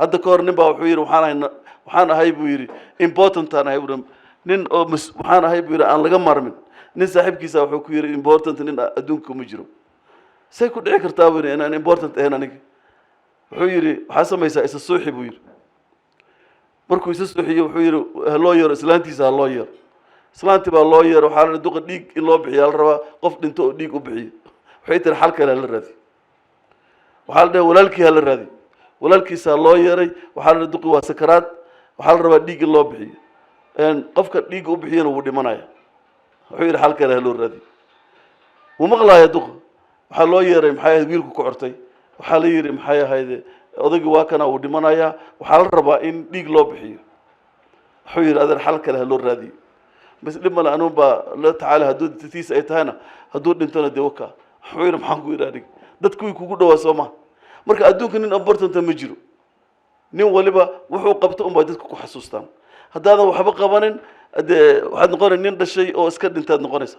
Hadda ka hor nin baa wuxuu yidhi, "Waxaan ahay, waxaan ahay," buu yidhi, "important aan ahay," buu yidhi. "Nin oo waxaan ahay," buu yidhi, "aan laga maarmin." Nin saaxiibkiisa wuxuu ku yidhi, "Important nin adduunka ma jiro. Say ku dhici kartaa?" buu yidhi, "inaan important ahayn aniga?" Wuxuu yidhi, "Waxaa samaysaa, isa suuxi," buu yidhi. Markuu isa suuxiyo, wuxuu yidhi, "Ha loo yeero islaantiisa, ha loo yeero." Islaantii baa loo yeero. Waxaa la duqa dhiig in loo bixiya la rabaa, qof dhinto oo dhiig u bixiyo. Waxay tiri, "Xal kale hala raadi." Waxaa la dhahay, "Walaalkii hala raadi." Walaalkiisaa loo yeeray. Waxaa la duqi waa sakaraad, waxaa la rabaa dhiig in loo bixiyo, qofka dhiigga u bixiyana wuu dhimanaya. Wuxuu yidhi, "Xal kale ha loo raadi." Wuu maqlaaya duqa. Waxaa loo yeeray, maxay ahayd, wiilku ku cortay. Waxaa la yidhi, maxay ahayd, odaygii waa kana, wuu dhimanayaa, waxaa la rabaa in dhiig loo bixiyo. Wuxuu yidhi, "Adeer, xal kale ha loo raadiyo." Bas, dhib male, anuun baa la tacaala hadduu tiisa ay tahayna, hadduu dhintona dee waka. Wuxuu yidhi, "Maxaan ku yidhi aniga? Dadku way kugu dhawaa, soo ma?" Marka adduunka nin important ma jiro. Nin waliba wuxuu qabto unbaa dadka ku xasuustaan. Haddaadan waxba qabanin, dee waxaad noqonay nin dhashay oo iska dhintaad noqonaysa.